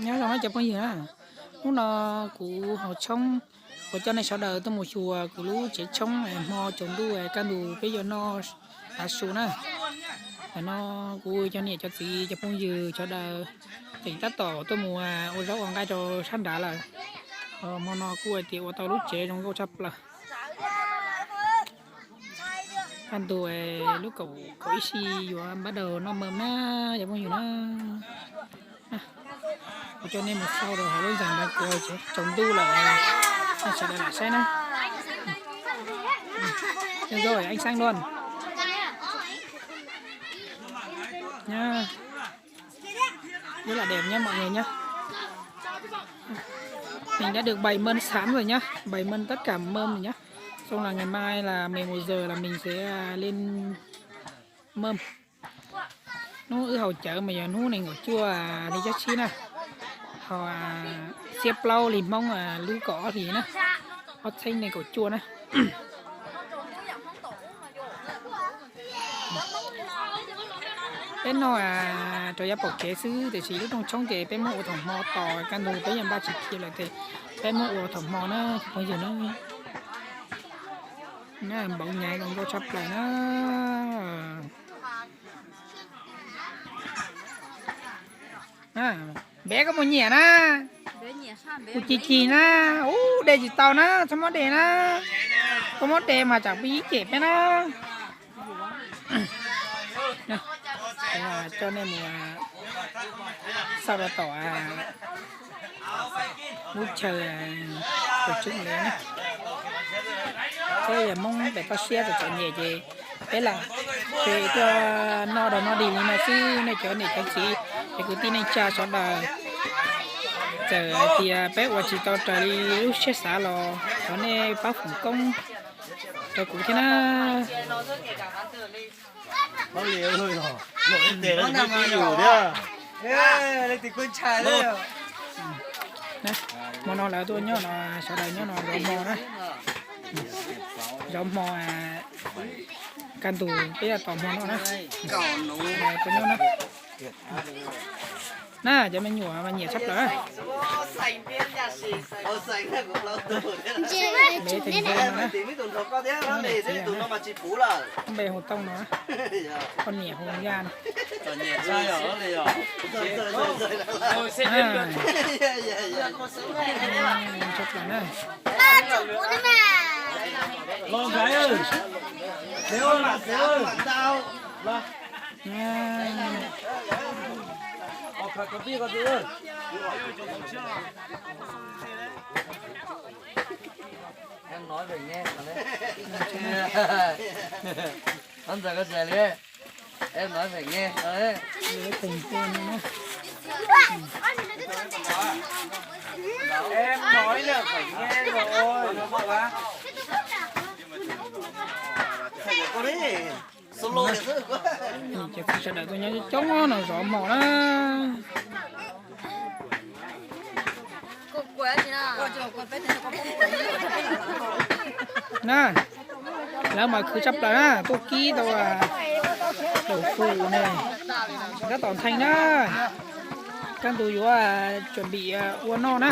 Nyob zoo na cov phooj ywg na, hnub no kuv haus tshoob, kuv coj nej sawv daws tuaj mus xyuas kuv lub tsev tshoob hmo tsaus ntuj kaj ntug peb yuav noj tav su na. Tam no kuv cov niam cov txiv cov phooj ywg sawv daws tseem tab tom tuaj mus ua zaub ua nqaij rau sab nrad lawm. Hmo no kuj hais tias ua tau lub tsev zoo nkauj tshaj plaws. Kaj ntug lub kaum, kaum ib si yuav npab daug noj mawm na, cov phooj ywg na. Kuv coj nej mus xauj rau hauv lub zos ntawd kuv tsaus ntuj lawm, nej sawv daws lam saib na. Yo, anh Sang luôn. Rất là đẹp nhá mọi người nhá. Mình đã được bày mâm sẵn rồi nhá, bày mâm tất cả mâm rồi nhá. Xong là ngày mai là mười một giờ là mình sẽ lên mâm. Hnub wb haus cawv mas yog hnub nees nkaum cuaj hli cab tsib na, ho xiab plaub hli Hmoob lub kaum ob hlis na, ob txhiab nees nkaum cuaj na. Peb noj rau yav pom kev xwb tiam sis lub rooj tshoob ces peb muab ua thaum hmo tos, kaj ntug peb yeej npaj tsis kis lawm ces peb muab ua thaum hmo na cov phooj ywg na. Npauv nyaiv zoo nkauj tshaj plaws na. Npeb koj puas nyiam na? Kuv cig cig na, ub, de tsis tau na, txhob muab de na. Koj muab de mas tsam peb ib cem peb na. Coj nej mus xauj rau tom lub chaw tus tseeb le na. Peb yog Hmoob pem toj siab txom txom nyem ces peb lam tuaj noj rau noj dig li no xwb nej cov niam cov txiv, cov kwv tij neej tsa sawv daws. Txawm hais tias peb ua tsis tau raws li lub siab xav los thov nej pab foom koob rau kuv thiab na. Hmo no lawv tuaj nyob no, sawv daws nyob no zov hmo na, zov hmo, kaj ntug peb yuav tos hmo noj na. Tuaj nyob na. Na cov me nyuam mas nyiam tshaj plaws. Npe hu Tooj no, poj niam hu Yaj no. Tshaj plaws na. Cov kwv sawv daws tuaj nyob coob no zov hmo na. Na, lawv mas khwv tshaj plaws na, tuaj kib tau daum fum ne, tab tom ntheej na, kaj ntug yuav tsuam bim ua noj na.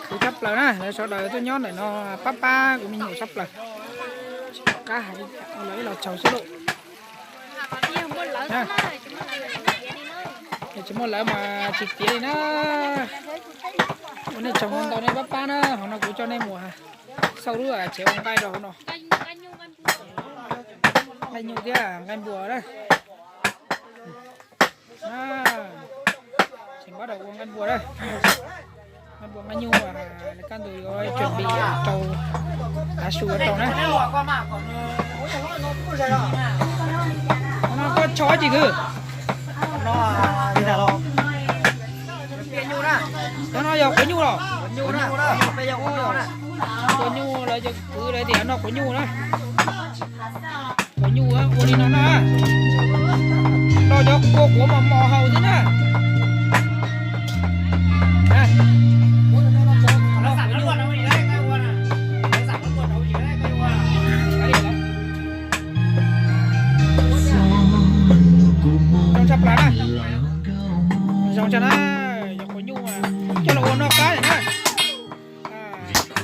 Khwv tshaj plaws na, lawv sawv daws tuaj nyob ntawm no pab pab kuv me nyuam tshaj plaws. Tsis pom qab hais li cas, ua lawv ib los tsaug xwb lauj. Yog tsis muaj lawv mas tsis tiav li na. Ua nej tsaug ntau nej pab pab na, hauv no kuv coj nej mus xauj lub tsev ua nqaij rau hauv no. Nqaij nyuj thiab nqaij npua na. Tseem npab rau ua nqaij npua na. Nqaij npua nqaij nyuj, lawv kaj ntug yuav tsuam bim rau tav su ua rau na. No koj tso dab tsi kwv? Cov no yog quav nyuj los? Quav nyuj, lawv cov kwv lawv tias noj quav nyuj na. Quav nyuj ua li no na, noj cov kua quav mos mos haus xwb na. Zoo tshaj plaws na. Ntsa na, yog quav nyuj coj los ua noj qab na.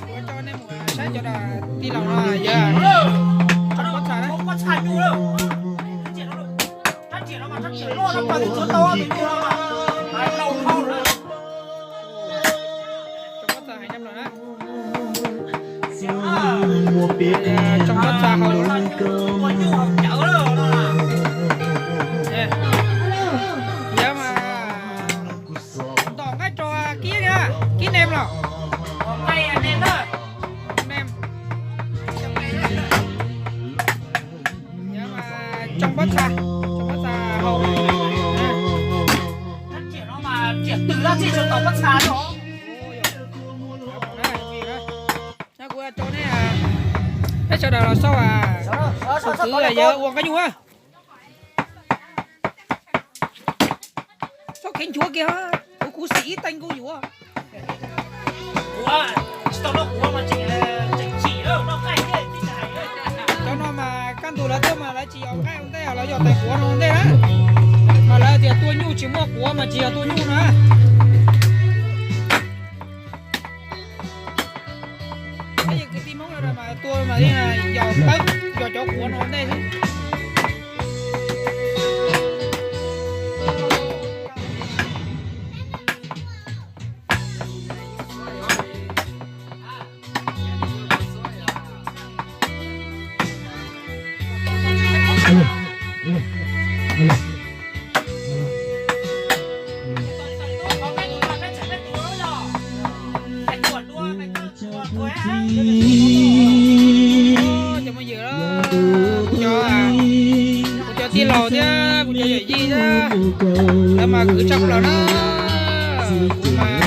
Kuv coj nej mus saib cov tij laug no yog tsob pob txha na. Tsob pob txha heev tshaj plaws na. Tsob pob txha hauv. Yog mas ntom nqaij rau kib na, kib nem los. Nem. Yog mas tsob pob txha, tsob pob txha hauv. Kuv rau nej, peb sawv daws los xauj, tus kwv yog ua nqaij nyuj. Txhob kheev nchuav kiag, kuv khuv xim ib teev kuv yuav. Cov no mas kaj ntug lawv tuaj mas lawv tsis yog nqaij ua ntej, lawv yog tais quav no ua ntej na. Mas lawv tias tua nyuj tsis muaj quav mas tsis yog tua nyuj na. Peb yog kwv tij Hmoob mas tua mas yog pawb, yog cov quav no ua ntej xwb. Cov phooj ywg, kuv cov, kuv cov tij laug thiab kuv cov yawm yij thiab, lawv mas khwv tshaj plaws na. Kuv mas,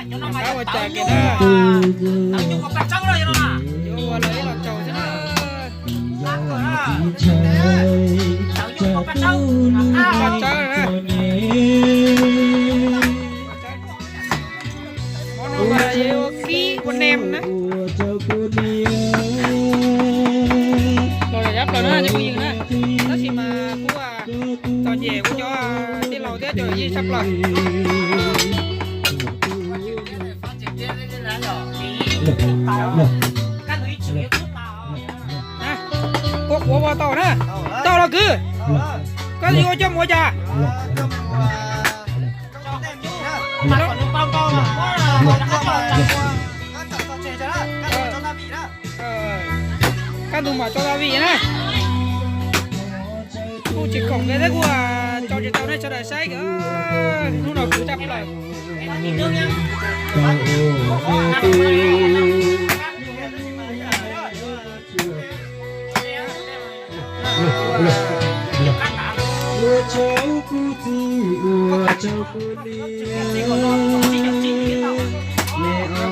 kuv mas ua cas kiag na. Yuav ua lawv ib los tsaug thiab na. Paj tsawb na. Mov no mas ua kib ua nem na. Los yam yab plaws na cov phooj ywg na. Tab sis mas kuv txom nyem kuv cov tij laug thiab cov yij tshaj plaws. Kua quav ua tau na. Tau los kwv. Koj yuav coj mus ua cas? Kaj ntug mam tso ta vim na. Kuj tsis khoom thiab kuj tso tsis tau nej sawv daws saib. Hnub no khwv tshaj plaws. Kuv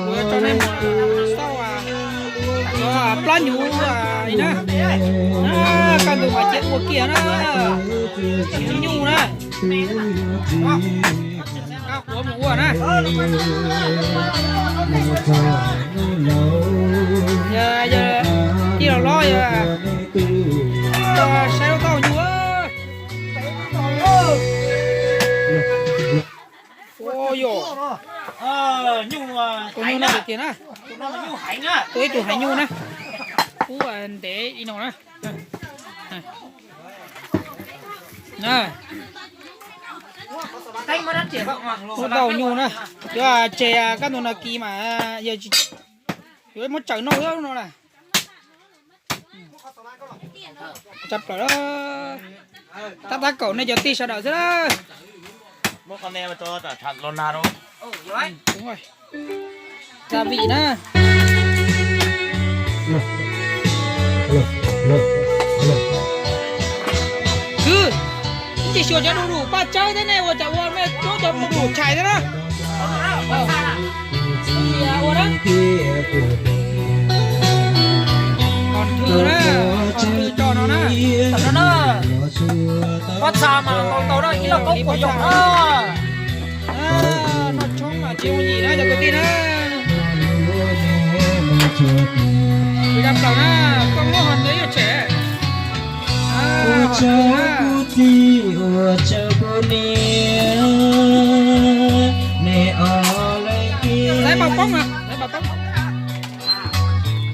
yuav tso nej mus xauj cov plab hnyuv li na. Kaj ntug mas cia ua kiag na. Tsis nyuj na. Qab quav mus ua na. Yog tij laug hlob yog saib lub taub hau nyuj. Ua yog, tus no no tiag tiag na. Tua ib tug heev nyuj na. Ub, ntev li no na. Ua tau nyuj na. Yuav tseg kaj ntug no kis mas yog yuav muab tsaws noj lub no na. Tshaj plaws, tab tab kaum nej cov tij sawv daws xwb na. Gia vị na. Kwv, tsis xyuas cov đu đủ paj tsawb thiab nej ua cas ua nej cuab cov đu đủ tshais thiab na. Ua na. Qos thwm na, qos thwm tso no na. Pob txha mas tau tau na, ib lauj kaub puas yog na. Noj tshoob mas tsis yooj yim na cov kwv tij na. Kwv tij plaws na, koj muab hos ntev yuav tshem. Ua tsaug kuv txiv, ua tsaug kuv niam.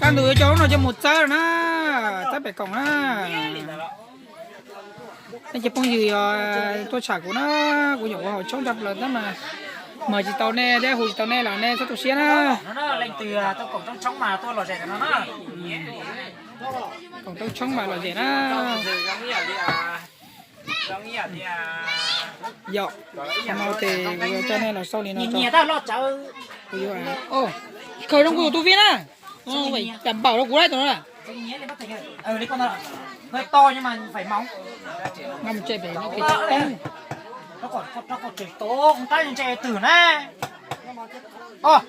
Kaj ntug yuav coj lub no coj mus txawb na, txawb pem koom na. Nej cov phooj ywg yog tuaj tsham kuv na, kuv nyuam qhuav haus tshoob tshaj plaws tab mas mog tsis tau nej thiab hu tsis tau nej los nej txhob tu siab na. Koom rooj tshoob mas lom zem na. Yog, no ces kuv yuav coj nej los xauj li no. Khaws zoo kuv tus tub vib na. Cas npaum rau kuv lawm tus no. Nqa mus tse pem no.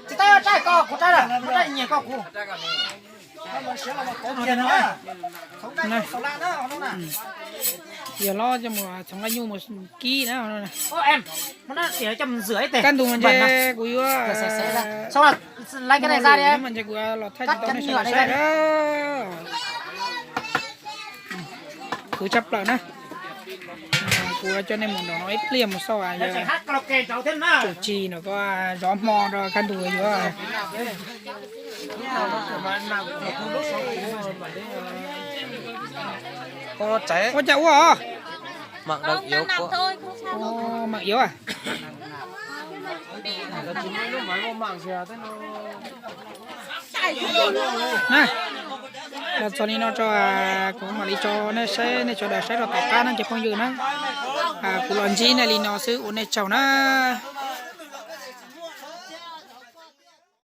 Tsis tau, tsaib ko kuv, tsaib, nyiam ko kuv. Yog los coj mus txhoov laj nyuj mus kib na. Kaj ntug mas ntshe kuv yuav, mas ntshe kuv yuav los thaij tsis tau nej sawv daws saib. Khwv tshaj plaws na. Kuv coj nej mus nram no ib pliag mus xauj yog tsuam tsis no ko, zov hmo rau kaj ntug yuav. Ua cas ua os? Mam yuav. Na, los txog li no tso, kuv mam li tso nej saib, nej sawv daws saib rau tom qab na cov phooj ywg na. Kuv los ntsib nej li no xwb, ua nej tsaug na.